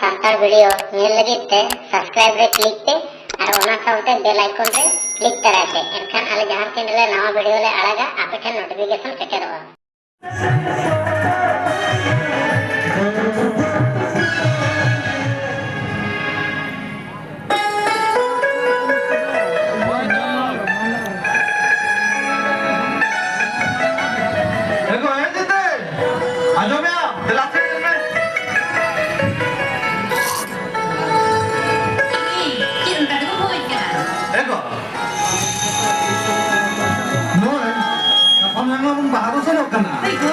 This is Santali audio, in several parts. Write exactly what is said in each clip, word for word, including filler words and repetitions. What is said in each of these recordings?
ᱥᱟᱱᱛᱟᱲ ᱵᱷᱤᱰᱤᱭᱳ ᱧᱮᱞ ᱞᱟᱹᱜᱤᱫ ᱛᱮ subscribe ᱨᱮ click ᱯᱮ ᱟᱨ ᱚᱱᱟ ᱥᱟᱶᱛᱮ bell icon ᱨᱮ click ᱛᱟᱨᱟᱭ ᱯᱮ᱾ ᱮᱱᱠᱷᱟᱱ ᱟᱞᱮ ᱡᱟᱦᱟᱸ ᱛᱤᱱ ᱨᱮᱞᱮ ᱱᱟᱣᱟ ᱵᱷᱤᱰᱤᱭᱳ ᱞᱮ ᱟᱲᱟᱜᱟ, ᱟᱯᱮ ᱴᱷᱮᱱ notification ᱥᱮᱴᱮᱨᱚᱜᱼᱟ᱾ ᱮ ᱜᱚ, ᱮ ᱡᱤᱛᱮ, ᱟᱸᱡᱚᱢᱮᱜᱼᱟᱢ? ᱫᱮᱞᱟ ᱥᱮ ᱧᱮᱞ ᱢᱮ᱾ ᱪᱮᱫ ᱚᱱᱠᱟ ᱛᱮᱠᱚ ᱦᱚᱦᱚᱭ ᱠᱟᱱᱟ? ᱮ ᱜᱚ, ᱱᱚᱜᱼᱚᱭ ᱜᱟᱯᱟ ᱢᱮᱭᱟᱝ ᱢᱟ ᱵᱚᱱ ᱵᱟᱦᱟ ᱫᱚ ᱥᱮᱱᱚᱜ ᱠᱟᱱᱟ᱾ ᱦᱳᱭ ᱜᱚ᱾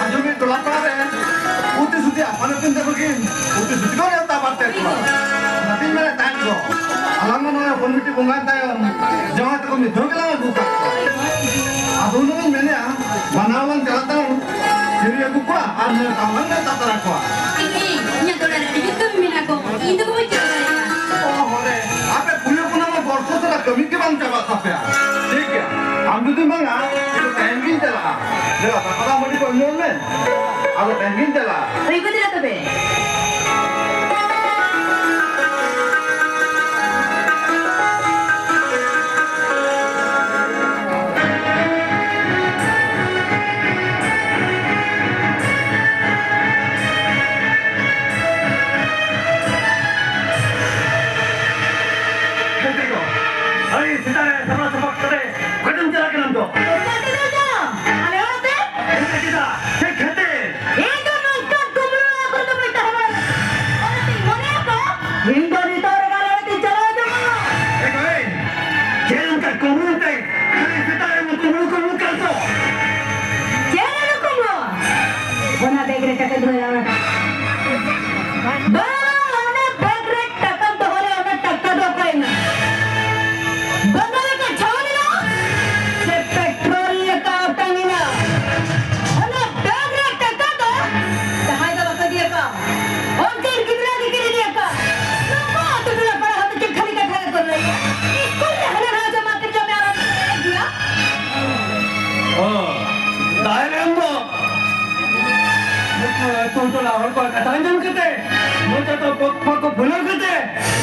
ᱟᱸᱡᱚᱢᱮ ᱴᱚᱞᱟ ᱯᱟᱲᱟ ᱨᱮ ᱩᱛᱤ ᱥᱩᱛᱤ ᱟᱯᱟᱱ ᱟᱹᱯᱤᱱ ᱛᱟᱠᱚ ᱠᱤᱱ ᱩᱛᱤ ᱥᱩᱛᱤ ᱠᱚ ᱱᱮᱣᱛᱟ ᱵᱟᱨᱛᱮ ᱠᱚᱣᱟ᱾ ᱚᱱᱟᱛᱤᱧ ᱢᱮᱱᱮᱫ ᱛᱟᱦᱮᱸᱫ ᱜᱚ, ᱟᱞᱟᱝ ᱢᱟ ᱱᱚᱜᱼᱚᱭ ᱦᱚᱯᱚᱱ ᱵᱤᱴᱤ ᱵᱚᱸᱜᱟᱭ ᱛᱟᱭᱚᱢ ᱡᱟᱶᱟᱭ ᱛᱟᱠᱚ ᱢᱤᱫ ᱫᱷᱟᱣ ᱜᱮᱞᱟᱝ ᱟᱹᱜᱩ ᱠᱟᱜ ᱠᱚᱣᱟ᱾ ᱟᱫᱚ ᱦᱩᱱᱟᱹᱝ ᱤᱧ ᱢᱮᱱᱮᱫᱼᱟ, ᱵᱟᱱᱟ ᱦᱚᱲ ᱞᱟᱝ ᱪᱟᱞᱟᱜ ᱛᱟᱵᱚᱱ, ᱠᱤᱨᱤ ᱟᱹᱜᱩ ᱠᱚᱣᱟ ᱟᱨ ᱱᱮᱣᱛᱟ ᱦᱚᱸᱞᱟᱝ ᱱᱮᱣᱛᱟ ᱛᱟᱨᱟ ᱠᱚᱣᱟ᱾ ᱤᱧ, ᱤᱧᱟᱹᱜ ᱫᱚ ᱟᱹᱰᱤ ᱡᱩᱛ ᱠᱟᱹᱢᱤ ᱢᱮᱱᱟᱜ ᱜᱚ, ᱤᱧ ᱫᱚ ᱵᱟᱹᱧ ᱪᱟᱞᱟᱣ ᱫᱟᱲᱮᱭᱟᱜᱼᱟ᱾ ᱚ, ᱦᱚᱲᱮ, ᱟᱯᱮ ᱠᱩᱲᱤ ᱦᱚᱯᱚᱱᱟᱜ ᱢᱟ ᱵᱚᱨᱥᱚ ᱥᱟᱞᱟᱜ ᱠᱟᱹᱢᱤ ᱜᱮ ᱵᱟᱝ ᱪᱟᱵᱟᱜ ᱛᱟᱯᱮᱭᱟ᱾ ᱴᱷᱤᱠ ᱜᱮᱭᱟ, ᱟᱢ ᱡᱩᱫᱤᱢ ᱵᱟᱝᱟ, ᱤᱧ ᱫᱚ ᱛᱮᱦᱮᱧ ᱜᱤᱧ ᱪᱟᱞᱟᱜᱼᱟ᱾ ᱫᱮᱞᱟ, ᱫᱟᱠᱟ ᱫᱟᱜ ᱢᱟᱹᱰᱤ ᱠᱚ ᱧᱩᱭ ᱢᱮ᱾ ᱟᱫᱚ ᱛᱮᱦᱮᱧ ᱜᱤᱧ ᱪᱟᱞᱟᱜᱼᱟ᱾ ᱦᱳᱭ, ᱤᱫᱤ ᱞᱮ ᱛᱚᱵᱮ᱾ ᱟᱹᱰᱤ ᱥᱮᱛᱟᱜ ᱨᱮ ᱥᱟᱯᱲᱟᱣ ᱥᱟᱯᱲᱟᱣ ᱠᱟᱛᱮ ᱚᱠᱟᱛᱮᱢ ᱪᱟᱞᱟᱜ ᱠᱟᱱᱟ ᱟᱢ ᱫᱚ? ᱚᱠᱟ ᱛᱮᱫᱚ ᱪᱚ? ᱟᱞᱮ ᱚᱲᱟᱜ ᱛᱮ? ᱚᱱᱠᱟ ᱪᱮᱫᱟᱜ? ᱪᱮᱫ ᱠᱷᱟᱹᱛᱤᱨ? ᱤᱧ ᱫᱚ ᱱᱚᱝᱠᱟ ᱠᱩᱢᱵᱽᱲᱩ ᱚᱲᱟᱜ ᱠᱚᱨᱮ ᱫᱚ ᱵᱟᱹᱧ ᱛᱟᱦᱮᱸ ᱵᱟᱲᱟᱜᱼᱟ᱾ ᱚᱱᱟᱛᱮᱧ ᱢᱚᱱᱮ ᱟᱠᱟᱫ, ᱤᱧ ᱫᱚ ᱱᱤᱛᱚᱜ ᱨᱮᱜᱮ ᱟᱞᱮ ᱚᱲᱟᱜ ᱛᱮᱧ ᱪᱟᱞᱟᱣ ᱦᱤᱡᱩᱜᱼᱟ᱾ ᱮ ᱜᱟᱹᱭ, ᱪᱮᱫ ᱞᱮᱠᱟ ᱠᱩᱢᱵᱽᱲᱩ ᱛᱮ ᱠᱷᱟᱹᱞᱤ ᱥᱮᱛᱟᱜ ᱨᱮ ᱠᱩᱢᱵᱽᱲᱩ ᱠᱩᱢᱵᱽᱲᱩ ᱠᱟᱱ ᱫᱚ? ᱪᱮᱫ ᱨᱮ ᱠᱩᱢᱵᱽᱲᱩ? ᱚᱱᱟ ᱵᱮᱜᱽ ᱨᱮ ᱴᱟᱠᱟ ᱫᱚᱦᱚᱭᱟ, ᱚᱱᱟ ᱴᱟᱠᱟ᱾ ᱵᱟᱝ, ᱚᱱᱟ ᱵᱮᱜᱽ ᱨᱮ ᱴᱟᱠᱟᱢ ᱫᱚᱦᱚ ᱞᱮᱫ, ᱚᱱᱟ ᱴᱟᱠᱟ ᱫᱚ ᱚᱠᱟᱭᱮᱱᱟ? ᱵᱚᱸᱜᱟ ᱞᱮᱠᱟ ᱪᱷᱟᱣᱟ ᱢᱮᱱᱟᱜᱼᱟ? ᱥᱮ ᱯᱮᱴᱨᱳᱞ ᱞᱮᱠᱟ ᱚᱴᱟᱝ ᱮᱱᱟ? ᱚᱱᱟ ᱵᱮᱜᱽ ᱨᱮ ᱴᱟᱠᱟ ᱫᱚ ᱡᱟᱦᱟᱸᱭ ᱫᱚ ᱵᱟᱠᱚ ᱤᱫᱤ ᱟᱠᱟᱫ, ᱚᱱᱠᱟᱱ ᱜᱤᱫᱽᱨᱟᱹ ᱜᱮ ᱠᱤᱱ ᱤᱫᱤ ᱟᱠᱟᱫ᱾ ᱱᱚᱣᱟ ᱟᱹᱛᱩ ᱴᱚᱞᱟ ᱯᱟᱲᱟ ᱦᱚᱲ ᱫᱚ ᱪᱮᱫ ᱠᱷᱟᱹᱞᱤ ᱠᱟᱛᱷᱟ ᱜᱮᱠᱚ ᱞᱟᱹᱭᱟ? ᱤᱥᱠᱩᱞ ᱨᱮ ᱦᱟᱱᱟ ᱱᱟᱣᱟ ᱡᱚᱢᱟ ᱠᱟᱛᱮ ᱡᱚᱢᱮ ᱟᱨᱚ ᱮᱱᱮᱡ ᱜᱮᱭᱟ᱾ ᱚ, ᱛᱟᱦᱞᱮ ᱟᱢ ᱫᱚ ᱱᱩᱠᱩ ᱟᱹᱛᱩ ᱴᱚᱞᱟ ᱦᱚᱲ ᱠᱚᱣᱟᱜ ᱠᱟᱛᱷᱟ ᱟᱸᱡᱚᱢ ᱠᱟᱛᱮ ᱢᱚᱪᱟ ᱫᱚ ᱯᱚᱠ ᱯᱚᱠ ᱯᱷᱩᱞᱟᱹᱣ ᱠᱟᱛᱮ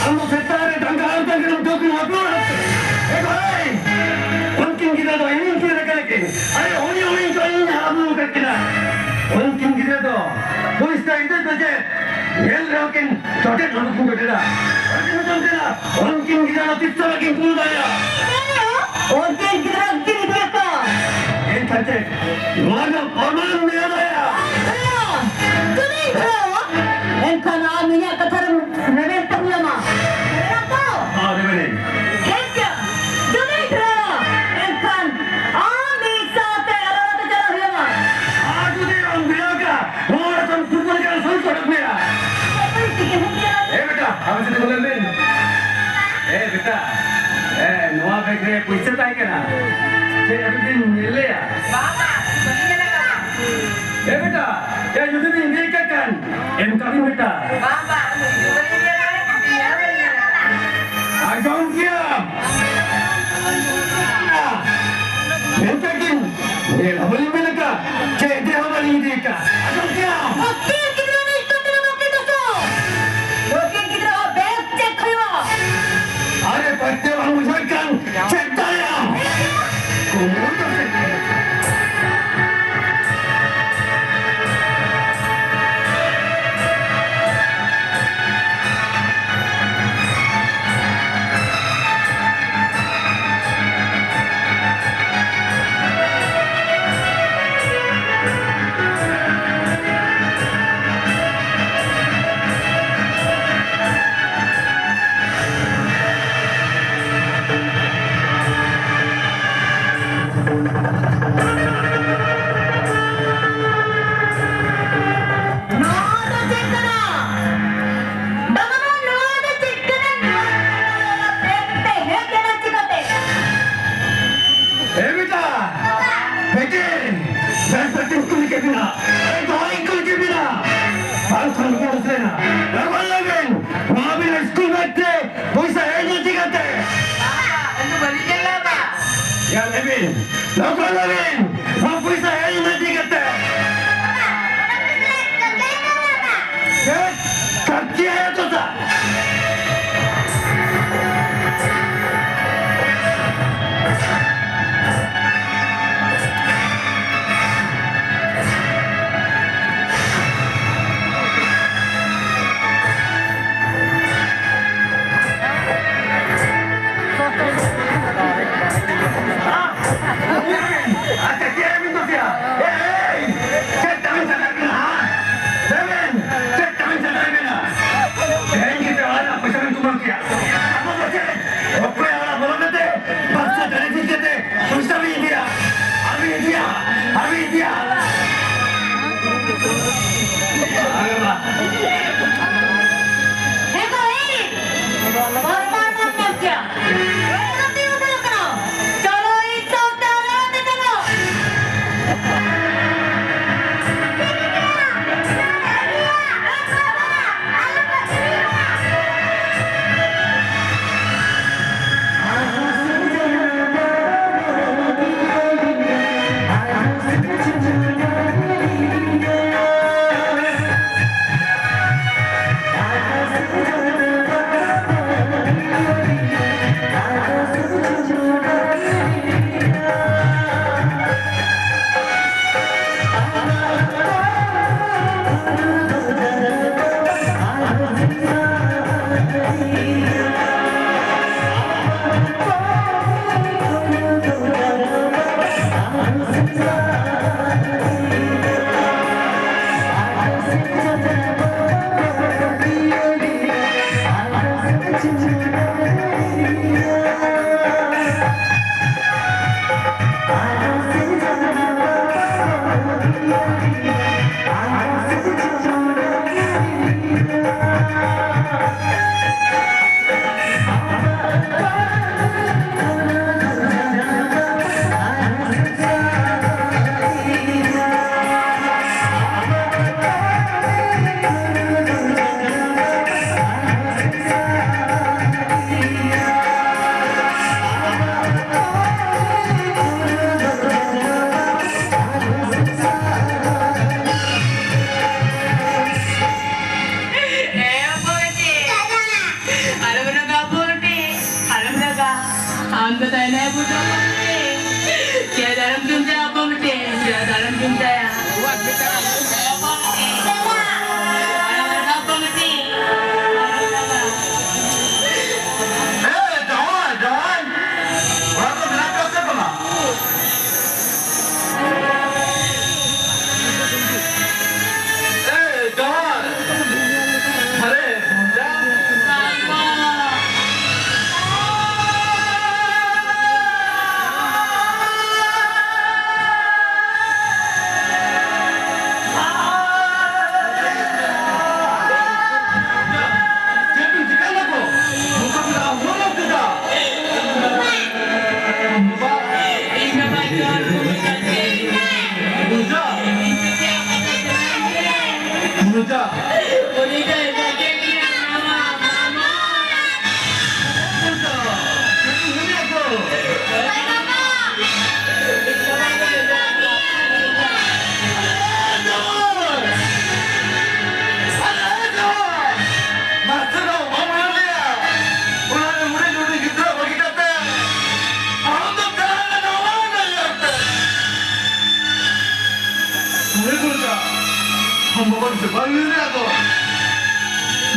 ᱟᱢ ᱫᱚ ᱥᱮᱛᱟ ᱨᱮ ᱰᱟᱸᱜᱟ ᱟᱨ ᱰᱟᱸᱜᱟ ᱨᱮᱢ ᱫᱩᱲᱩᱵ ᱟᱠᱟᱱᱟ᱾ ᱮ ᱵᱷᱟᱭ, ᱩᱱᱠᱤᱱ ᱜᱤᱫᱽᱨᱟᱹ ᱫᱚ ᱤᱧᱤᱧ ᱠᱤᱨᱤᱧ ᱟᱠᱟᱫ ᱠᱤᱱ᱾ ᱟᱨᱮ ᱩᱱᱤ ᱩᱱᱤ ᱫᱚ ᱤᱧ ᱦᱟᱨᱟ ᱵᱩᱨᱩ ᱟᱠᱟᱫ ᱠᱤᱱᱟ᱾ ᱩᱱᱠᱤᱱ ᱜᱤᱫᱽᱨᱟᱹ ᱫᱚ ᱯᱚᱭᱥᱟ ᱤᱫᱤ ᱫᱚ ᱪᱮᱫ? ᱧᱮᱞ ᱨᱮᱦᱚᱸ ᱠᱤᱱ ᱡᱚᱴᱮᱫ ᱦᱚᱸ ᱵᱟᱹᱠᱤᱱ ᱡᱚᱴᱮᱫᱟ᱾ ᱵᱟᱹᱠᱤᱱ ᱡᱚᱴᱮᱫᱟ᱾ ᱩᱱᱠᱤᱱ ᱜᱤᱫᱽᱨᱟᱹ ᱫᱚ ᱛᱤᱥ ᱦᱚᱸ ᱵᱟᱹᱠᱤᱱ ᱠᱩᱞ ᱫᱟᱲᱮᱭᱟᱜᱼᱟ᱾ ᱩᱱᱠᱤᱱ ᱜᱤᱫᱽᱨᱟᱹ ᱠᱤᱱ ᱤᱫᱤᱭᱟᱠᱚ᱾ ᱮᱱᱠᱷᱟᱱ ᱪᱮᱫ? ᱱᱚᱣᱟ ᱫᱚ ᱯᱨᱚᱢᱟᱱ ᱢᱮᱱᱟᱜᱼᱟ᱾ ᱦᱮᱸ, ᱠᱟᱹᱢᱤ ᱫᱷᱚᱨᱟᱣᱟ᱾ ᱮᱱᱠᱷᱟᱱ ᱟᱢ ᱤᱧᱟᱹᱜ ᱠᱟᱛᱷᱟ ᱨᱮᱢ ᱨᱮᱵᱮᱱ ᱛᱟᱦᱮᱸ ᱟᱢᱟ᱾ ᱨᱮᱵᱮᱱ ᱛᱚ? ᱦᱚᱸ, ᱨᱮᱵᱮᱱ᱾ ᱴᱷᱤᱠ ᱜᱮᱭᱟ᱾ ᱠᱟᱹᱢᱤ ᱫᱷᱚᱨᱟᱣᱟ᱾ ᱮᱱᱠᱷᱟᱱ ᱟᱢ ᱢᱤᱫ ᱥᱟᱶᱛᱮ ᱟᱫᱟᱞᱚᱛ ᱛᱮ ᱪᱟᱞᱟᱜ ᱦᱩᱭᱩᱜᱼᱟ᱾ ᱟᱨ ᱡᱩᱫᱤ ᱟᱢ ᱵᱮᱱᱟᱣ ᱠᱟ, ᱱᱚᱣᱟ ᱨᱮ ᱛᱟᱢ ᱯᱷᱩᱴᱵᱚᱞ ᱠᱟᱱᱟ, ᱥᱩᱨ ᱥᱚᱲᱚᱠ ᱢᱮᱭᱟ᱾ ᱮ ᱵᱮᱴᱟ, ᱟᱢ ᱥᱮᱫ ᱠᱷᱚᱱ ᱢᱮᱱ᱾ ᱮ ᱵᱮᱴᱟ, ᱮ, ᱱᱚᱣᱟ ᱵᱮᱜᱽ ᱨᱮ ᱯᱩᱭᱥᱟᱹ ᱛᱟᱦᱮᱸ ᱠᱟᱱᱟ᱾ ᱪᱮᱫ ᱟᱹᱵᱤᱱ ᱵᱤᱱ ᱧᱮᱞ ᱞᱮᱭᱟ? ᱵᱟᱝ, ᱵᱟᱝ, ᱵᱟᱹᱞᱤᱧ ᱧᱮᱞ ᱟᱠᱟᱫᱟ᱾ ᱮ ᱵᱮᱴᱟ, ᱮ, ᱡᱩᱫᱤ ᱵᱤᱱ ᱤᱫᱤ ᱠᱟᱜ ᱠᱷᱟᱱ, ᱮᱢ ᱠᱟᱜ ᱵᱤᱱ ᱵᱮᱴᱟ᱾ ᱵᱟᱝ, ᱵᱟᱝ, ᱵᱟᱹᱞᱤᱧ ᱧᱮᱞ ᱟᱠᱟᱫᱟ᱾ ᱟᱸᱡᱚᱢ ᱠᱮᱭᱟᱢ? ᱢᱮᱱ ᱠᱟᱜ ᱠᱤᱱ, ᱧᱮᱞ ᱦᱚᱸ ᱵᱟᱹᱞᱤᱧ ᱢᱮᱱ ᱟᱠᱟᱫ, ᱪᱮᱫ ᱤᱫᱤ ᱦᱚᱸ ᱵᱟᱹᱞᱤᱧ ᱤᱫᱤ ᱟᱠᱟᱫ᱾ ᱟᱸᱡᱚᱢ ᱠᱮᱭᱟᱢ? ᱟᱹᱠᱤᱞ ᱜᱤᱫᱽᱨᱟᱹ ᱱᱤᱛᱚᱜ ᱛᱤᱱᱟᱹᱜ ᱵᱟᱹᱠᱤ ᱫᱚᱥᱚ? ᱟᱹᱠᱤᱞ ᱜᱤᱫᱽᱨᱟᱹ ᱦᱚᱸ ᱵᱮᱜᱽ ᱪᱮᱠ ᱦᱩᱭᱩᱜᱼᱟ᱾ ᱟᱨᱮ ᱯᱟᱪᱮ ᱵᱟᱝ ᱵᱩᱡᱷᱟᱹᱜ ᱠᱟᱱ, ᱪᱮᱠ ᱫᱟᱲᱮᱭᱟᱜᱼᱟᱢ᱾ ᱠᱩᱢᱵᱽᱲᱩ ᱫᱚ ᱪᱮᱫ? ᱪᱮᱫ ᱦᱚᱸ ᱛᱚ ᱥᱟ- ᱟᱪᱪᱷᱟ, ᱪᱮᱫ ᱵᱤᱱ ᱠᱩᱥᱤᱭᱟᱜᱼᱟ? ᱮᱭ, ᱪᱮᱫ ᱛᱟᱵᱤᱱ ᱥᱟᱱᱟᱭᱮᱫ ᱵᱤᱱᱟ, ᱦᱟ? ᱞᱟᱹᱭ ᱵᱤᱱ, ᱪᱮᱫ ᱛᱟᱵᱤᱱ ᱥᱟᱱᱟᱭᱮᱫ ᱵᱤᱱᱟ?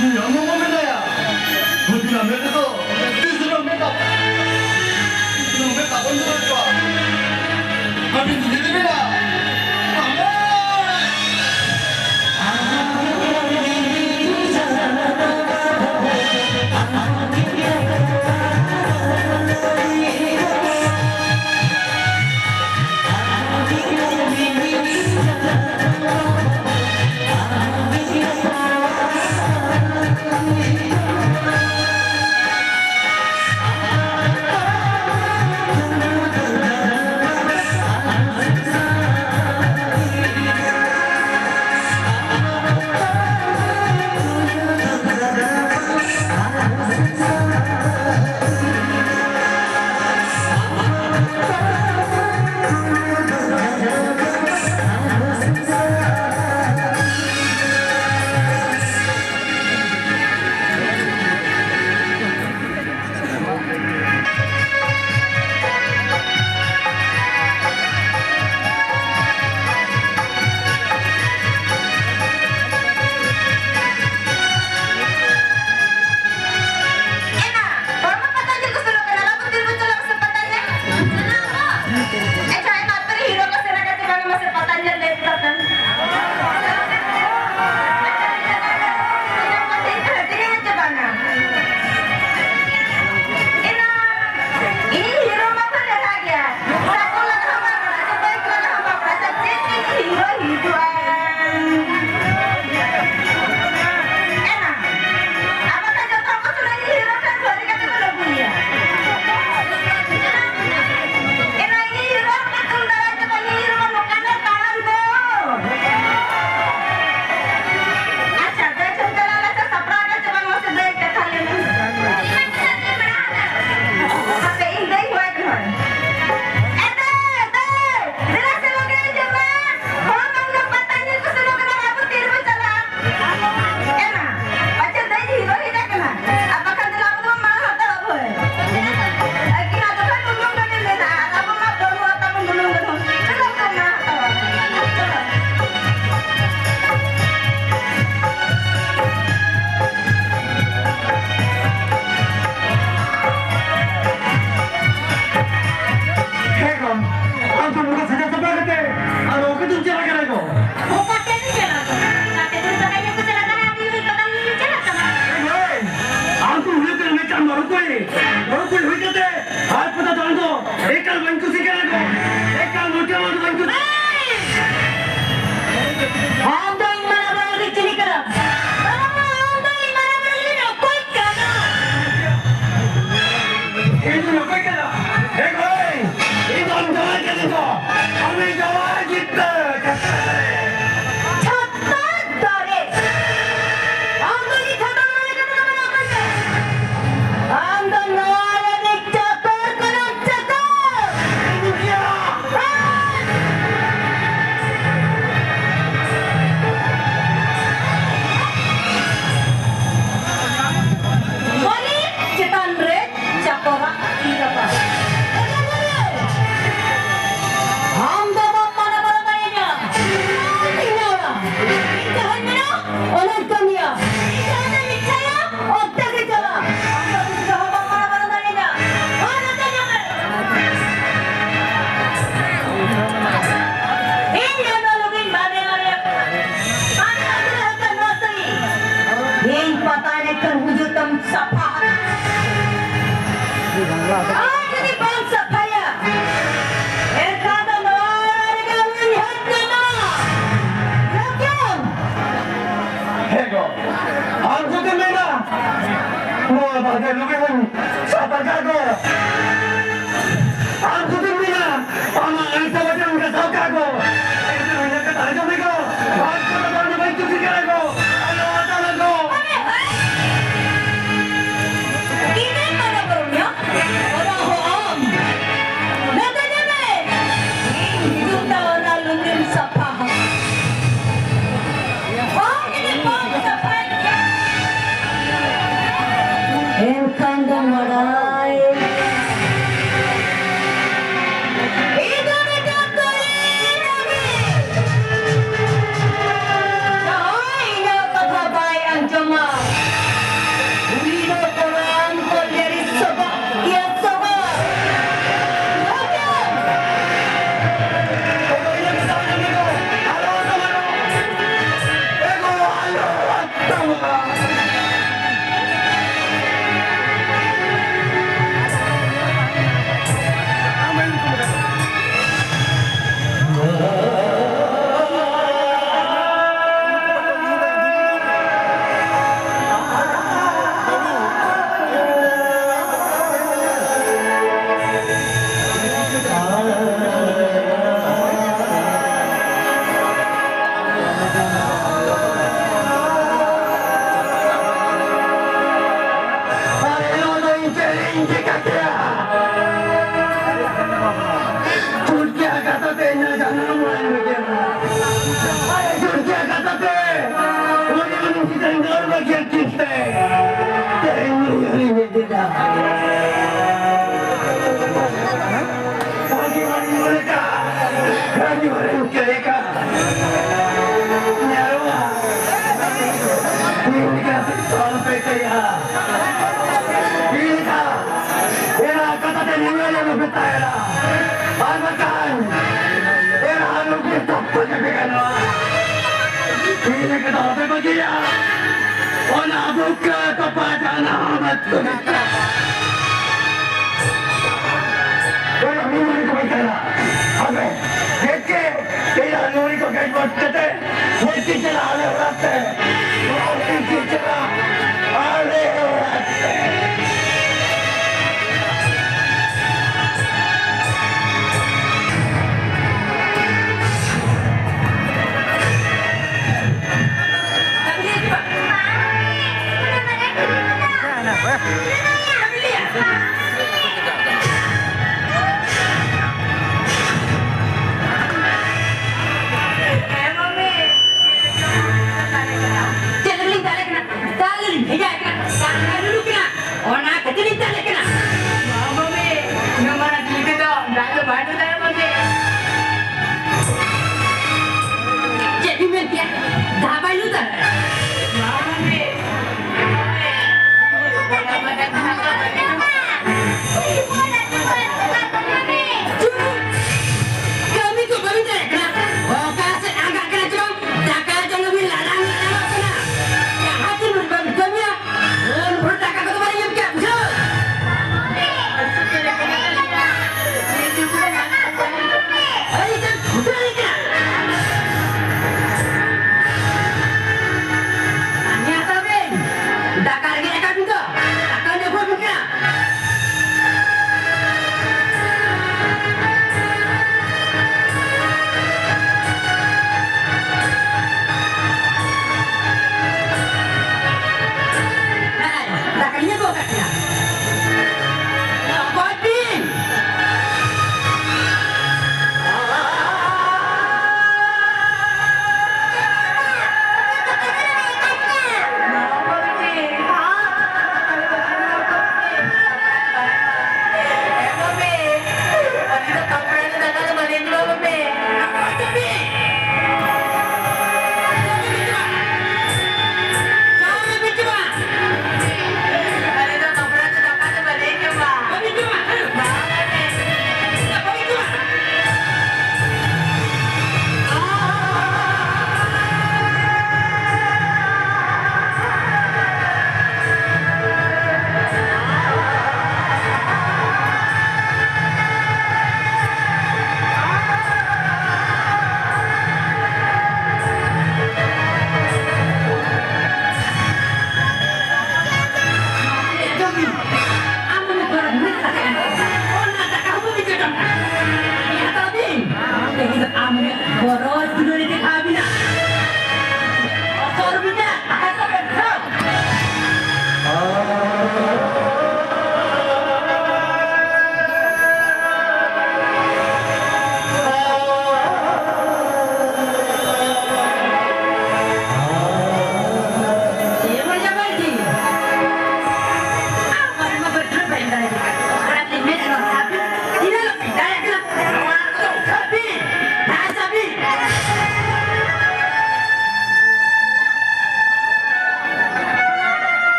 ᱟᱢ ᱦᱚᱸ ᱢᱮᱱᱟᱭᱟ᱾ ᱦᱩᱫᱤᱱᱟ ᱢᱮᱱ ᱛᱮᱫᱚ ᱛᱤᱥ ᱨᱮᱦᱚᱸ ᱢᱮᱛᱟ, ᱛᱤᱥ ᱨᱮᱦᱚᱸ ᱢᱮᱛᱟ ᱵᱚᱱ ᱡᱚᱲᱟ ᱠᱚᱣᱟ᱾ ᱟᱹᱵᱤᱱ ᱡᱩᱫᱤ ᱵᱤᱱ ᱢᱮᱱᱟ, ᱟᱢᱮ ᱯᱟᱛᱟ ᱮᱱᱮᱡ ᱠᱷᱟᱱ ᱦᱩᱡᱩᱜ ᱛᱟᱢ ᱥᱟᱯᱷᱟ᱾ ᱟᱨ ᱡᱩᱫᱤ ᱵᱟᱢ ᱥᱟᱯᱷᱟᱭᱟ, ᱮᱱᱠᱷᱟᱱ ᱫᱚ ᱱᱚᱣᱟ ᱨᱮᱜᱮ ᱟᱢᱤᱧ ᱦᱮᱡ ᱠᱟᱱᱟ᱾ ᱞᱚᱜᱚᱱ! ᱦᱮᱸ ᱜᱚ, ᱟᱢ ᱡᱩᱫᱤᱢ ᱢᱮᱱᱟ, ᱱᱚᱣᱟ ᱵᱟᱨᱜᱮ ᱞᱩᱜᱤ ᱦᱚᱸᱧ ᱥᱟᱯᱷᱟ ᱠᱟᱜ ᱜᱚ᱾ ᱟᱢ ᱡᱩᱫᱤᱢ ᱢᱮᱱᱟ, ᱟᱢᱟᱜ ᱟᱹᱲᱤᱥ ᱛᱟᱞᱟᱛᱮ ᱚᱱᱠᱟ ᱥᱟᱵ ᱠᱟᱜ ᱠᱚ᱾ ᱮᱱᱛᱮ ᱦᱩᱭ ᱞᱮᱱ ᱠᱟᱛᱷᱟ ᱟᱸᱡᱚᱢ ᱢᱮ ᱜᱚ᱾ ᱟᱢ ᱠᱚᱫᱚ ᱵᱟᱝ ᱫᱚ ᱵᱟᱹᱧ ᱠᱩᱥᱤ ᱠᱟᱱᱟ ᱜᱚ᱾ ᱟᱞᱚ ᱟᱛᱟᱞᱟ ᱜᱚ᱾ ᱤᱧᱮᱢ ᱢᱟᱱᱟ ᱵᱟᱨᱚᱱᱤᱧᱟ? ᱚᱱᱟ ᱦᱚᱸ ᱟᱢ᱾ ᱱᱚᱛᱮ ᱧᱮᱞ ᱢᱮ᱾ ᱤᱧ ᱦᱤᱡᱩᱜ ᱛᱮ ᱚᱱᱟ ᱞᱩᱜᱤᱢ ᱥᱟᱯᱷᱟ ᱦᱟ᱾ ᱮᱱᱠᱷᱟᱱ ᱫᱚ ᱵᱟᱲᱟᱭ᱾ ᱤᱧ ᱫᱚ ᱢᱤᱫᱴᱟᱝ ᱠᱩᱲᱤ ᱠᱟᱹᱱᱟᱹᱧ᱾ ᱡᱟᱦᱟᱸᱭ ᱤᱧᱟᱹᱜ ᱠᱟᱛᱷᱟ ᱵᱟᱭ ᱟᱸᱡᱚᱢᱟ, ᱩᱱᱤ ᱫᱚ ᱯᱚᱨᱟᱱ ᱠᱚ ᱞᱮᱨᱤ ᱥᱚᱵᱚᱜ ᱜᱮᱭᱟ ᱥᱚᱵᱚᱜ᱾ ᱟᱨ ᱱᱚᱣᱟ ᱫᱚ ᱤᱧ ᱪᱮᱫ ᱤᱧ ᱪᱤᱠᱟ ᱠᱮᱭᱟ? ᱪᱩᱴᱠᱤ ᱟᱠᱟᱛᱟᱛᱮ ᱤᱧᱟᱹᱜ ᱡᱟᱱᱟᱢ ᱚᱲᱟᱜ ᱤᱧ ᱵᱟᱹᱜᱤᱭᱟᱫᱟ᱾ ᱟᱨ ᱪᱩᱴᱠᱤ ᱟᱠᱟᱛᱟᱛᱮ ᱩᱱᱤ ᱩᱱᱤ ᱪᱮᱛᱟᱱ ᱜᱚᱨᱵᱚ ᱜᱮ ᱪᱤᱱᱛᱟᱹ᱾ ᱛᱮᱦᱮᱧ ᱩᱱᱤ ᱩᱱᱤ ᱧᱮᱞᱮᱫᱟ᱾ ᱨᱟᱹᱜᱤ ᱦᱚᱲᱤᱧ ᱢᱚᱱᱮ ᱠᱟᱜ, ᱨᱟᱹᱜᱤ ᱦᱚᱲᱤᱧ ᱠᱟᱹᱭ ᱠᱟᱜ᱾ ᱧᱮᱞᱚᱜᱼᱟ, ᱤᱧ ᱞᱮᱠᱟ ᱛᱚᱞ ᱯᱮ ᱠᱟᱹᱭᱟ᱾ ᱤᱧ ᱞᱮᱠᱟ ᱮᱨᱟ ᱠᱟᱛᱷᱟ ᱛᱮ ᱧᱮᱞ ᱟᱞᱚ ᱯᱮ ᱛᱟᱦᱮᱱᱟ᱾ ᱟᱨ ᱵᱟᱠᱷᱟᱱ ᱮᱨᱟ ᱟᱞᱚ ᱜᱮ ᱛᱚᱯᱚᱞ ᱯᱮ ᱜᱟᱱᱚᱜᱼᱟ᱾ ᱤᱧ ᱞᱮᱠᱟ ᱫᱚ ᱟᱞᱚ ᱯᱮ ᱵᱟᱹᱜᱤᱭᱟ᱾ ᱚᱱᱟ उसका तो पहचाना मत तुम। कोई अपनी उंगली को बचाना। अबे, देख के, तेरी उंगली को गड़बड़ करते, वो इसी तरह आगे बढ़ते, वो इसी तरह आगे बढ़ते। ᱪᱮᱫ ᱞᱟᱹᱜᱤᱫ ᱞᱤᱧ ᱫᱟᱞᱮ ᱠᱟᱱᱟ? ᱫᱟᱞ ᱞᱤᱧ ᱵᱷᱮᱡᱟ ᱠᱟᱱᱟ, ᱫᱟᱞ ᱞᱤᱧ ᱞᱩᱞᱩ ᱠᱟᱱᱟ, ᱚᱱᱟ ᱠᱷᱟᱹᱛᱤᱨ ᱞᱤᱧ ᱫᱟᱞᱮ ᱠᱟᱱᱟ᱾ ᱵᱟᱵᱟ ᱨᱮ, ᱱᱚᱣᱟ ᱢᱟᱨᱟᱝ ᱛᱤᱨᱞᱟᱹ ᱫᱚ ᱫᱟᱜ ᱫᱚ ᱵᱟᱭ ᱞᱩ ᱫᱟᱲᱮᱭᱟᱜᱼᱟ ᱵᱟᱵᱟ ᱨᱮ᱾ ᱪᱮᱫ ᱵᱤᱱ ᱢᱮᱱ ᱠᱮᱫᱟ? ᱫᱟᱜ ᱵᱟᱭ ᱞᱩ ᱫᱟᱲᱮᱭᱟᱜᱼᱟ? ᱵᱟᱵᱟ ᱨᱮ᱾ ᱪᱩᱯ! ᱠᱟᱹᱢᱤ ᱠᱚ ᱵᱟᱹᱜᱤ ᱫᱟᱲᱮᱭᱟᱜ ᱠᱟᱱᱟ᱾ ᱚᱠᱟ ᱥᱮᱫ ᱟᱸᱜᱟᱜ ᱠᱟᱱᱟ ᱪᱚ? ᱫᱟᱠᱟ ᱡᱚᱢ ᱞᱟᱹᱜᱤᱫ ᱞᱟᱲᱟᱝ ᱞᱟᱲᱟᱝᱚᱜ ᱠᱟᱱᱟ᱾ ᱡᱟᱦᱟᱸ ᱛᱤᱱ ᱵᱷᱳᱨ ᱵᱟᱢ ᱠᱟᱹᱢᱤᱭᱟ,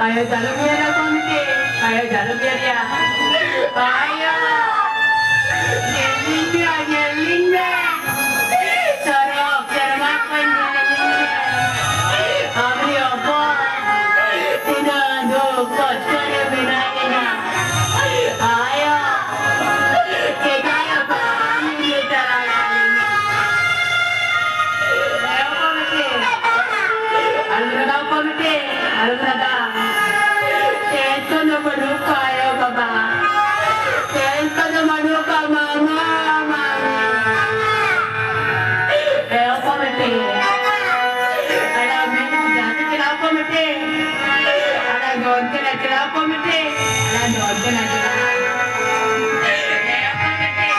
ᱟᱭᱳ ᱡᱟᱹᱱᱩᱢ ᱧᱮᱞ ᱟᱠᱚ ᱢᱮᱥᱮ, ᱟᱭᱳ ᱡᱟᱹᱱᱩᱢ ᱧᱮᱞ ᱭᱟ᱾ ᱟᱭᱳ, ᱧᱮᱞ ᱞᱤᱧ ᱢᱮ, ᱧᱮᱞ ᱞᱤᱧ ᱢᱮ᱾ ᱥᱚᱨᱚᱜ ᱥᱮᱨᱢᱟ ᱠᱷᱚᱱ ᱧᱮᱞ ᱞᱤᱧ ᱢᱮ᱾ ᱟᱢ ᱦᱚᱯᱚᱱ, ᱛᱤᱱᱟᱹᱜ ᱫᱩᱠ ᱠᱚᱥᱴᱚ ᱨᱮ ᱢᱮᱱᱟᱭᱟ᱾ ᱟᱭᱳ, ᱪᱮᱫᱟᱜ ᱵᱟᱢ ᱤᱫᱤ ᱛᱟᱨᱟ ᱠᱟᱞᱤᱧᱟ? ᱟᱞᱚᱢ ᱨᱟᱜᱟ ᱠᱚ ᱢᱤᱫᱴᱮᱱ, ᱟᱞᱚᱢ ᱨᱟᱜᱟ᱾ ᱪᱮᱫ ᱠᱚᱫᱚ ᱵᱟᱹᱱᱩᱜ ᱠᱚᱣᱟ ᱟᱭᱳ ᱵᱟᱵᱟ, ᱪᱮᱫ ᱠᱚᱫᱚ ᱵᱟᱹᱱᱩᱜ ᱠᱚᱣᱟ ᱢᱟᱢᱟ, ᱢᱟᱢᱤ᱾ ᱮ ᱠᱚ ᱢᱤᱫᱴᱮᱱ, ᱟᱞᱚᱢ ᱡᱟᱦᱟᱸ ᱛᱮ ᱪᱟᱞᱟᱣ ᱠᱚ ᱢᱤᱫᱴᱮᱱ, ᱟᱞᱚᱢ ᱫᱚᱱ ᱛᱮ ᱱᱟᱪᱟᱣ ᱠᱚ ᱢᱤᱫᱴᱮᱱ, ᱟᱞᱚᱢ ᱫᱚᱱ ᱛᱮ ᱱᱟᱪᱟᱣ᱾ ᱮ ᱠᱚ ᱢᱤᱫᱴᱮᱱ᱾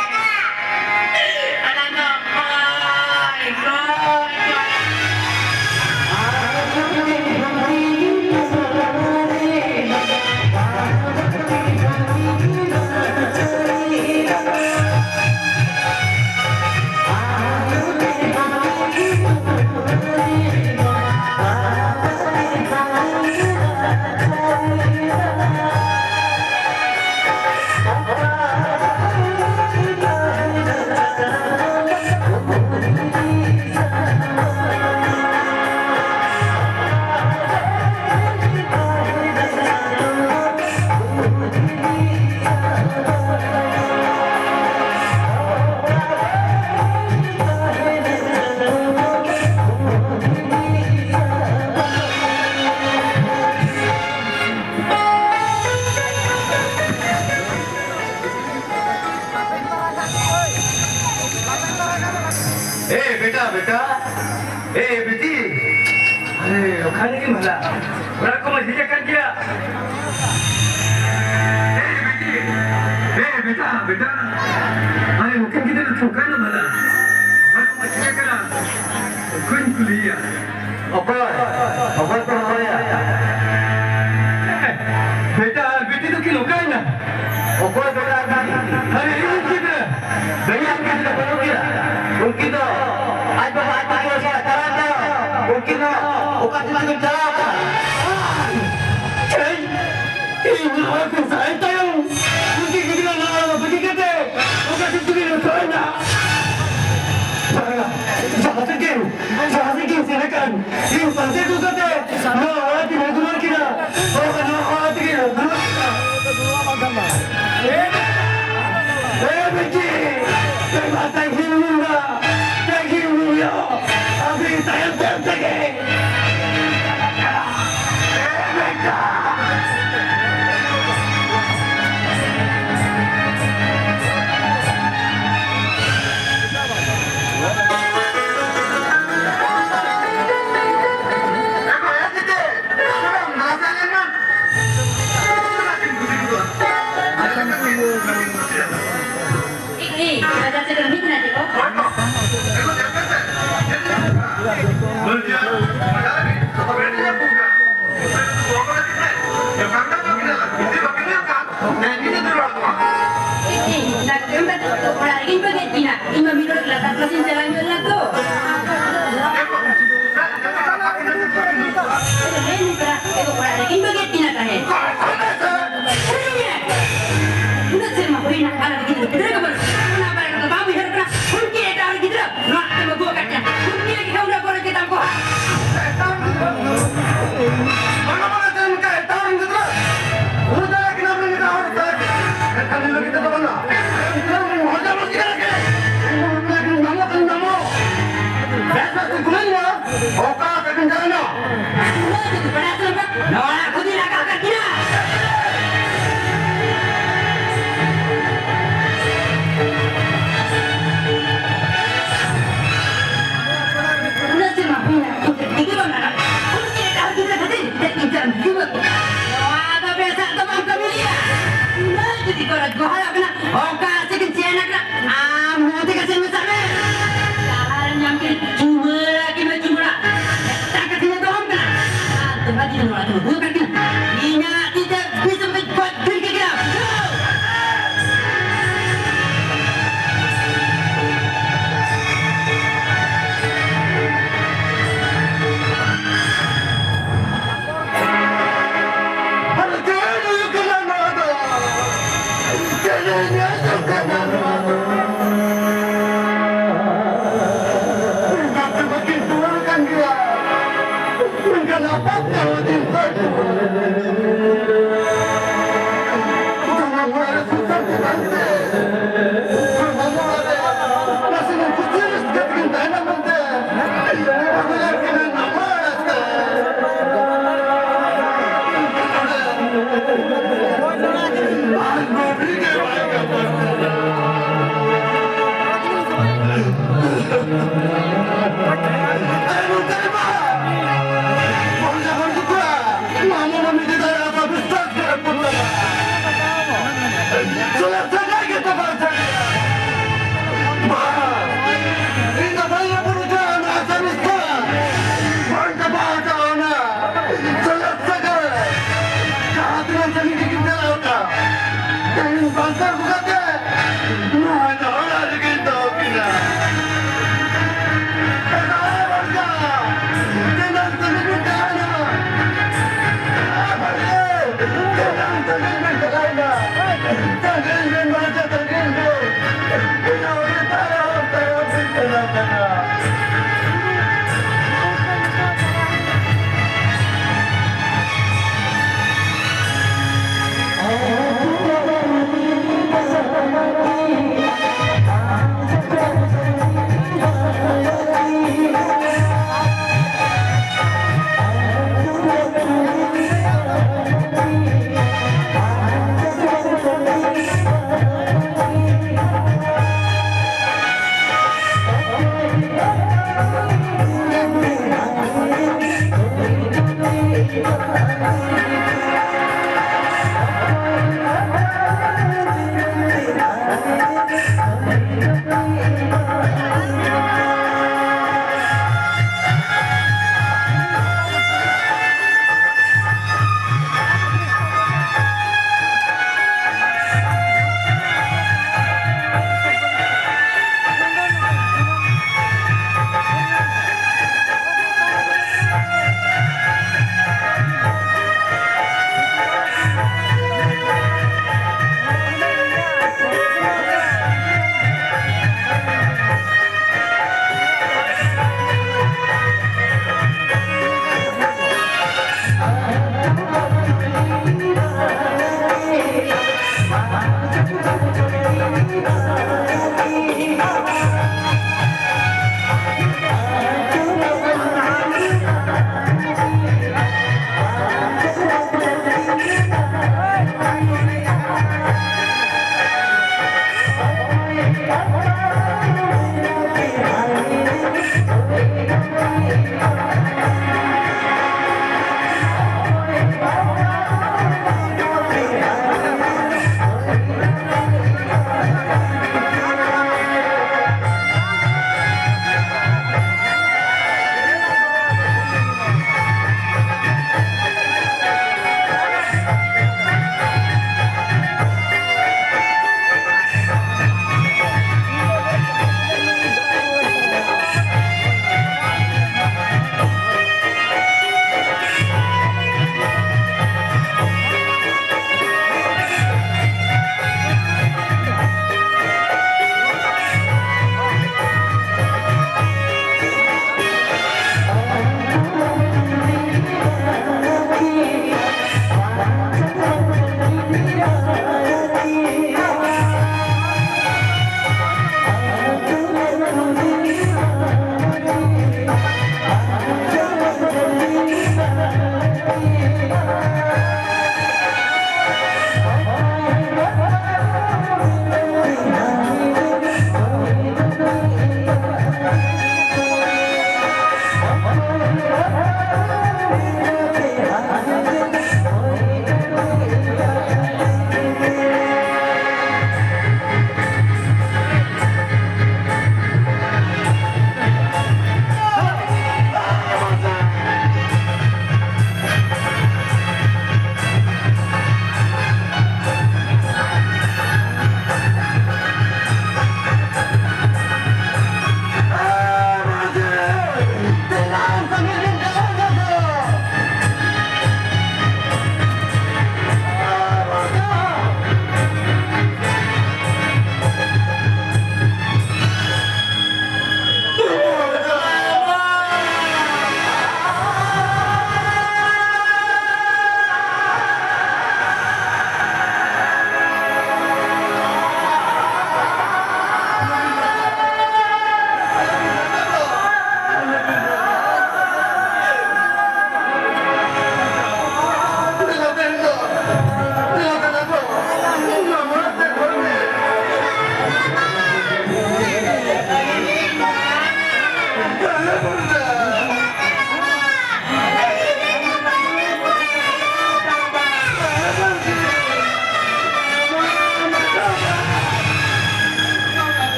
ए बेटा, बेटा, ए बेटी, अरे, ओखाने की भला, ᱚᱲᱟᱜ ᱠᱚᱢᱟ ᱡᱷᱤᱡ ᱟᱠᱟᱱ ᱜᱮᱭᱟ᱾ ए बेटी, ए बेटा, बेटा, अरे, ᱱᱩᱠᱤᱱ ᱜᱤᱫᱽᱨᱟᱹ ᱫᱚ ᱚᱠᱟᱭᱮᱱᱟ ᱵᱷᱟᱞᱟ? ᱚᱲᱟᱜ ᱠᱚᱢᱟ ᱡᱷᱤᱡ ᱟᱠᱟᱱᱟ᱾ ᱚᱠᱚᱭᱤᱧ ᱠᱩᱞᱤᱭᱮᱭᱟ? ᱚᱠᱚᱭ? ᱚᱠᱚᱭ ᱯᱮ ᱨᱚᱲᱟᱭᱟ? ᱵᱮᱴᱟ ᱟᱨ ᱵᱤᱴᱤ ᱫᱚᱠᱤᱱ ᱚᱠᱟᱭᱮᱱᱟ? ᱚᱠᱚᱭ ᱵᱮᱴᱟ ᱟᱨ ᱵᱤᱴᱤ? ᱟᱨᱮ, ᱤᱧ ᱜᱤᱫᱽᱨᱟᱹ᱾ ᱵᱮᱴᱟ ᱟᱨ ᱵᱤᱴᱤ ᱫᱚ ᱵᱟᱹᱱᱩᱜ ᱠᱤᱱᱟ᱾ ᱩᱱᱠᱤᱱ ᱫᱚ ᱟᱡ ᱵᱟᱵᱟ ᱟᱡ ᱛᱮᱜᱮ ᱚᱲᱟᱜ ᱪᱟᱞᱟᱣ ᱠᱟᱱᱟ᱾ ᱩᱱᱠᱤᱱ ᱫᱚ ᱚᱠᱟ ᱥᱮᱫ ᱪᱚᱠᱤᱱ ᱪᱟᱞᱟᱣ ᱠᱟᱱᱟ᱾ ᱤᱧ ᱯᱟᱱᱛᱮ ᱟᱹᱜᱩ ᱠᱟᱛᱮ ᱱᱚᱣᱟ ᱚᱲᱟᱜ ᱛᱮᱧ ᱟᱹᱜᱩ ᱨᱩᱣᱟᱹᱲ ᱠᱮᱫᱟ᱾ ᱱᱚᱣᱟ ᱚᱲᱟᱜ ᱛᱮᱜᱮ ᱟᱹᱜᱩ ᱨᱩᱣᱟᱹᱲ ᱠᱮᱫᱟ᱾ ᱮ ᱵᱤᱴᱤ, ᱛᱮ ᱢᱟ ᱛᱟᱺᱜᱤ ᱢᱮ ᱵᱟ, ᱛᱟᱺᱜᱤ ᱢᱮ ᱭᱟ᱾ ᱟᱹᱵᱤ ᱛᱟᱭᱚᱢ ᱛᱟᱭᱚᱢ ᱛᱮᱜᱮ᱾ ᱮ ᱵᱮᱴᱟ᱾ ᱤᱧ ᱢᱟ ᱢᱤᱫ ᱦᱚᱲ ᱞᱟᱛᱟᱨ ᱠᱞᱟᱥᱤᱧ ᱪᱟᱞᱟᱣ ᱧᱚᱜ ᱞᱮᱱᱟ ᱛᱚ᱾ ᱟᱫᱚ ᱞᱟᱹᱭ ᱢᱮ ᱯᱮᱲᱟ, ᱮ ᱫᱚ ᱚᱲᱟᱜ ᱨᱮᱜᱮᱧ ᱵᱟᱹᱜᱤᱭᱟᱫ ᱠᱤᱱᱟ ᱛᱟᱦᱮᱸᱫ᱾ ᱩᱱᱟᱹᱜ ᱥᱮᱨᱢᱟ ᱦᱩᱭᱱᱟ, ᱟᱞᱮ ᱨᱮᱱ ᱜᱤᱫᱽᱨᱟᱹ ᱯᱤᱫᱽᱨᱟᱹ ᱜᱮ ᱵᱟᱹᱱᱩᱜ ᱠᱚᱣᱟ᱾ ᱚᱱᱟ ᱵᱟᱨᱮ ᱠᱟᱛᱷᱟ ᱵᱟᱝ ᱩᱭᱦᱟᱹᱨ ᱠᱟᱱᱟ᱾ ᱩᱱᱠᱤᱱ ᱮᱴᱟᱜ ᱦᱚᱲ ᱜᱤᱫᱽᱨᱟᱹ ᱱᱚᱣᱟ ᱟᱛᱮᱢ ᱟᱹᱜᱩ ᱟᱠᱟᱫ ᱠᱤᱱᱟ᱾ ᱩᱱᱠᱤᱱ ᱞᱟᱹᱜᱤᱫ ᱦᱚᱸ ᱩᱱᱟᱹᱜ ᱜᱚᱨᱚᱡᱽ ᱜᱮ ᱛᱟᱢ ᱠᱚ᱾ ᱵᱟᱝᱟ, ᱵᱟᱝᱟ, ᱪᱮᱫ ᱞᱮᱠᱟ ᱮᱴᱟᱜ ᱨᱮᱱ ᱜᱤᱫᱽᱨᱟᱹ? ᱦᱩᱭ ᱫᱟᱲᱮᱭᱟᱜ ᱠᱟᱱᱟ ᱵᱚᱱ ᱮᱴᱟᱜ ᱦᱚᱲ ᱛᱮ᱾ ᱢᱮᱱᱠᱷᱟᱱ ᱤᱧ ᱞᱟᱹᱜᱤᱫ ᱛᱮᱫᱚ ᱵᱟᱝᱟ᱾ ᱤᱧ ᱫᱚ ᱢᱚᱡᱟ ᱢᱚᱡᱤ ᱠᱟᱱᱟ ᱠᱤᱱ᱾ ᱤᱧ ᱫᱚ ᱢᱮᱱᱟ ᱠᱤᱱ ᱧᱟᱢᱚᱜ ᱠᱟᱱ ᱧᱟᱢᱚᱜ᱾ ᱵᱮᱥ ᱵᱮᱥ ᱠᱚ ᱠᱩᱞᱟᱹᱧ ᱢᱟ᱾ ᱚᱠᱟ ᱞᱮᱠᱟ ᱠᱤᱱ ᱪᱟᱞᱟᱜ ᱠᱟᱱᱟ? ᱱᱚᱣᱟ ᱠᱷᱩᱫᱤ ᱞᱟᱜᱟᱣ ᱠᱟᱜ ᱠᱤᱱᱟ᱾ ᱩᱱᱟᱹᱜ ᱥᱮᱨᱢᱟ ᱦᱩᱭᱱᱟ, ᱤᱧ ᱫᱚ ᱴᱷᱤᱠ ᱜᱮ ᱵᱟᱝ ᱜᱟᱱᱚᱜ᱾ ᱩᱱᱠᱤᱱ ᱮᱴᱟᱜ ᱦᱚᱲ ᱜᱤᱫᱽᱨᱟᱹ ᱠᱷᱟᱹᱛᱤᱨ ᱛᱮ ᱤᱧ ᱫᱚ ᱡᱩᱣᱟᱹ ᱠᱚ᱾ ᱱᱚᱣᱟ ᱫᱚ ᱵᱮᱥᱟᱜ ᱫᱚ ᱵᱟᱝ ᱠᱟᱹᱢᱤ ᱞᱮᱫᱟ᱾ ᱩᱱᱟᱹᱜ ᱡᱩᱫᱤ ᱠᱚ ᱜᱚᱦᱚᱲᱚᱜ ᱠᱟᱱᱟ, ᱚᱠᱟ ᱥᱮᱫ ᱠᱤᱱ ᱪᱮᱱ ᱟᱠᱟᱱᱟ? ᱟᱢ ᱦᱚᱸ ᱛᱮᱜᱮ ᱥᱮᱱ ᱢᱮᱥᱟᱜ ᱢᱮ᱾ ᱡᱟᱦᱟᱸ ᱨᱮᱢ ᱧᱟᱢ ᱠᱤᱱ ᱪᱩᱢᱟᱹᱲᱟ ᱠᱤᱱ ᱢᱮ, ᱪᱩᱢᱟᱹᱲᱟ᱾ ᱢᱤᱫᱴᱟᱝ ᱠᱟᱛᱷᱟᱧ ᱫᱚᱦᱚ ᱟᱢ ᱠᱟᱱᱟ᱾ ᱟᱨ ᱫᱚᱦᱲᱟ ᱡᱩᱫᱤ ᱱᱚᱣᱟ ᱛᱮᱢ ᱟᱹᱜᱩ ᱟᱠᱟᱫ ᱠᱤᱱᱟ, ᱤᱧᱟᱹᱜ ᱛᱤ ᱛᱮ ᱵᱤᱥ ᱨᱩᱯᱤ ᱜᱚᱡ ᱵᱷᱤᱲ ᱠᱮᱫ ᱠᱤᱱᱟ᱾ ᱟᱫᱚ ᱪᱮᱫ ᱦᱩᱭᱩᱜ ᱠᱟᱱᱟ ᱱᱚᱣᱟ ᱫᱚ? ᱪᱮᱫ ᱦᱩᱭᱩᱜ ᱠᱟᱱᱟ ᱱᱚᱣᱟ ᱫᱚ? ᱥᱟᱹᱜᱟᱹᱭ ᱡᱟᱦᱟᱸ ᱛᱤᱱᱟᱹᱜ ᱥᱟᱺᱜᱤᱧ ᱜᱮᱠᱤᱱ ᱪᱟᱞᱟᱣ ᱠᱟᱱ, ᱛᱮᱦᱮᱧ ᱵᱟᱧᱪᱟᱣ ᱟᱹᱜᱩ ᱠᱟᱛᱮ ᱱᱚᱣᱟ ᱡᱟᱦᱟᱱᱟᱜ ᱨᱮᱜᱮᱧ ᱫᱚᱦᱚ ᱠᱤᱱᱟ᱾ ᱮ ᱵᱟᱵᱟ ᱵᱟᱧᱪᱟᱣ, ᱛᱤᱱᱟᱹᱜ ᱥᱟᱺᱜᱤᱧ ᱵᱤᱱ ᱪᱟᱞᱟᱣ ᱮᱱᱟ? ᱮ ᱵᱟᱵᱟ, ᱛᱤᱱᱟᱹᱜ ᱥᱟᱺᱜᱤᱧ ᱵᱤᱱ ᱪᱟᱞᱟᱣ ᱮᱱᱟ? ᱥᱟᱺᱜᱤᱧ ᱵᱤᱱ ᱵᱟᱧᱪᱟᱣ, ᱥᱟᱺᱜᱤᱧ ᱵᱤᱱ᱾ ᱤᱧ ᱦᱚᱸ ᱛᱟᱭᱚᱢ, ᱛᱟᱭᱚᱢ ᱵᱤᱱ ᱪᱟᱞᱟᱣ ᱠᱟᱱᱟ᱾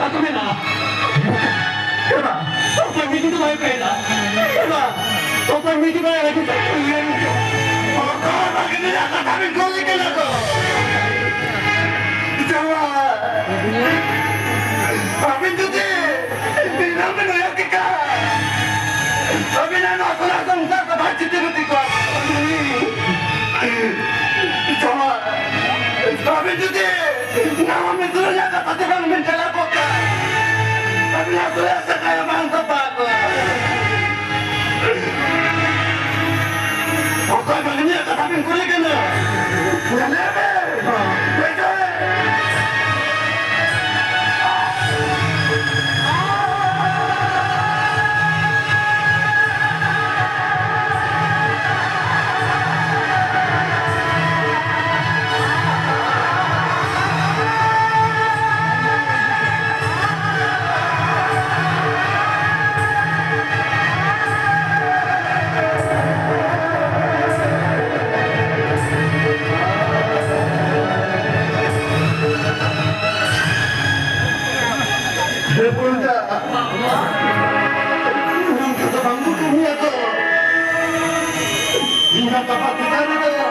ᱟᱫᱚ ᱢᱮᱱᱟ, ᱮ ᱵᱟ, ᱚᱠᱚᱭ ᱢᱤᱫ ᱫᱤᱱ ᱫᱚ ᱵᱟᱭ ᱯᱮ ᱮᱫᱟ? ᱮ ᱵᱟ, ᱚᱠᱚᱭ ᱢᱤᱫ ᱫᱤᱱ ᱵᱟᱭ ᱮᱫᱟ? ᱚᱠᱚᱭ ᱵᱷᱟᱜᱤ ᱨᱮᱭᱟᱜ ᱠᱟᱛᱷᱟ ᱵᱤᱱ ᱠᱩᱞᱤ ᱠᱟᱱᱟ ᱛᱚ? ᱡᱟᱶᱟᱭ, ᱟᱹᱵᱤᱱ ᱡᱩᱫᱤ ᱵᱤᱱᱟᱹ ᱵᱤᱱ ᱩᱭᱦᱟᱹᱨ ᱠᱮᱫᱟ, ᱟᱹᱵᱤᱱᱟᱜ ᱱᱚᱣᱟ ᱥᱚᱱᱟ ᱥᱚᱝᱥᱟᱨ ᱫᱚ ᱵᱟᱭ ᱪᱤᱛᱤ ᱵᱤᱛᱤ ᱠᱚᱜᱼᱟ᱾ ᱡᱟᱶᱟᱭ, ᱟᱹᱵᱤᱱ ᱡᱩᱫᱤ ᱱᱟᱣᱟ ᱢᱤᱥᱨᱟ ᱨᱮᱭᱟᱜ ᱠᱟᱛᱷᱟ ᱛᱮ ᱵᱟᱝ ᱵᱤᱱ ᱪᱟᱞᱟᱣ ᱠᱚᱜ ᱠᱷᱟᱱ, ᱟᱹᱵᱤᱱᱟᱜ ᱥᱚᱭᱟ ᱥᱟᱠᱟᱭ ᱵᱟᱝ ᱛᱚᱯᱟᱜ ᱠᱚᱜᱼᱟ᱾ ᱚᱠᱚᱭ ᱵᱟᱝ ᱱᱤᱭᱟᱹ ᱠᱟᱛᱷᱟ ᱵᱤᱱ ᱠᱩᱞᱤ ᱠᱟᱱᱟ? ᱞᱟᱹᱭ ᱵᱤᱱ᱾ ᱦᱮ ᱯᱩᱨᱩᱫᱷᱩᱞ, ᱱᱚᱝᱠᱟ ᱫᱚ ᱵᱟᱝ ᱠᱚ ᱠᱟᱹᱢᱤᱭᱟ ᱛᱚ᱾ ᱤᱧᱟᱹᱜ ᱠᱟᱯᱟ ᱪᱮᱛᱟᱱ ᱨᱮᱫᱚ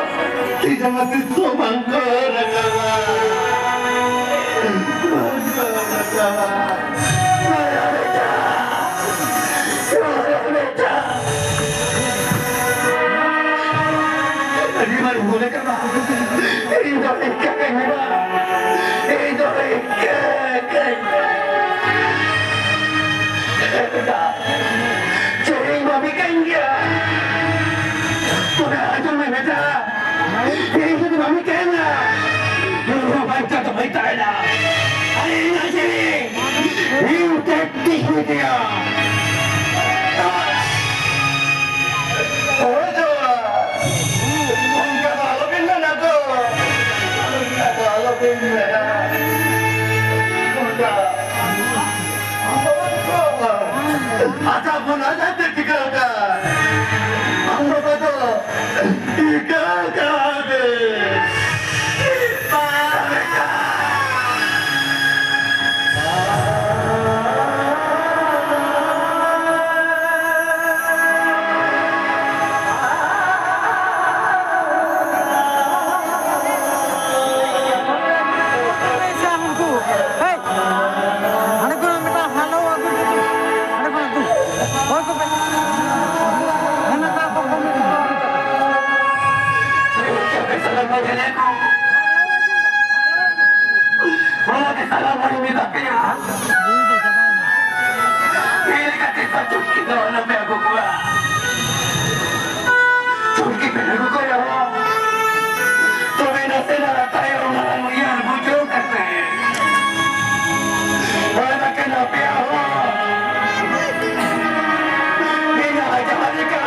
ᱛᱤ ᱡᱟᱸᱜᱟ ᱛᱤᱥ ᱦᱚᱸ ᱵᱟᱝ ᱠᱚ ᱨᱟᱠᱟᱵᱟ᱾ ᱵᱟᱝ ᱠᱚ ᱨᱟᱠᱟᱵᱟ᱾ ᱟᱹᱰᱤ ᱵᱟᱨ ᱢᱚᱱᱮ ᱠᱟᱱᱟ, ᱤᱧ ᱫᱚ ᱤᱱᱠᱟᱹ ᱜᱮ ᱦᱩᱭᱩᱜᱼᱟ, ᱤᱧ ᱫᱚ ᱤᱱᱠᱟᱹ ᱜᱮ᱾ ᱪᱮᱫ ᱤᱧ ᱵᱷᱟᱹᱵᱤ ᱠᱟᱱ ᱜᱮᱭᱟ? ᱛᱚᱵᱮ ᱟᱸᱡᱚᱢ ᱢᱮ ᱵᱮᱴᱟ, ᱤᱧ ᱡᱩᱫᱤ ᱵᱟᱹᱧ ᱛᱟᱦᱮᱱᱟ, ᱤᱧ ᱦᱚᱸ ᱵᱟᱧᱪᱟᱣ ᱫᱚ ᱵᱟᱹᱧ ᱛᱟᱦᱮᱱᱟ᱾ ᱟᱨ ᱤᱧ ᱦᱚᱸ ᱡᱤᱣᱤ, ᱤᱧ ᱛᱮ ᱛᱤᱥ ᱤᱧ ᱤᱫᱤᱭᱟ? ᱦᱳᱭ ᱫᱚ, ᱚᱱᱠᱟ ᱫᱚ ᱟᱞᱚᱵᱤᱱ ᱢᱮᱱᱟ ᱫᱚ, ᱚᱱᱠᱟ ᱫᱚ ᱟᱞᱚᱵᱤᱱ ᱢᱮᱱᱟ᱾ ᱚᱱᱠᱟ ᱟᱪᱪᱷᱟ, ᱵᱚᱱ ᱟᱡ ᱟᱡ ᱛᱮ ᱴᱷᱤᱠᱟᱹ ᱟᱠᱟᱫ᱾ ᱟᱢ ᱵᱟᱵᱟ ᱫᱚ ᱴᱷᱤᱠᱟᱹ ᱟᱠᱟᱫ ᱵᱮᱱ᱾ ᱚᱱᱟ ᱜᱮ ᱥᱟᱱᱟᱢ ᱦᱚᱲᱤᱧ ᱢᱮᱛᱟ ᱯᱮᱭᱟ᱾ ᱪᱮᱫ ᱞᱮᱠᱟᱛᱮ ᱥᱟᱪᱩᱠᱤ ᱫᱚ ᱟᱞᱚᱯᱮ ᱟᱹᱜᱩ ᱠᱚᱣᱟ᱾ ᱪᱩᱴᱠᱤ ᱯᱮ ᱟᱹᱜᱩ ᱠᱚ ᱨᱮᱦᱚᱸ, ᱛᱚᱵᱮ ᱱᱟᱥᱮᱱᱟᱜ ᱛᱟᱭᱚᱢ ᱢᱟᱲᱟᱝ ᱩᱭᱦᱟᱹᱨ ᱵᱩᱡᱷᱟᱹᱣ ᱠᱟᱛᱮ ᱦᱚᱲ ᱵᱟᱠᱷᱟᱱ ᱟᱯᱮᱭᱟᱜ ᱦᱚᱸ ᱢᱮᱱᱟᱜᱼᱟ ᱡᱟᱦᱟᱸ ᱞᱮᱠᱟ᱾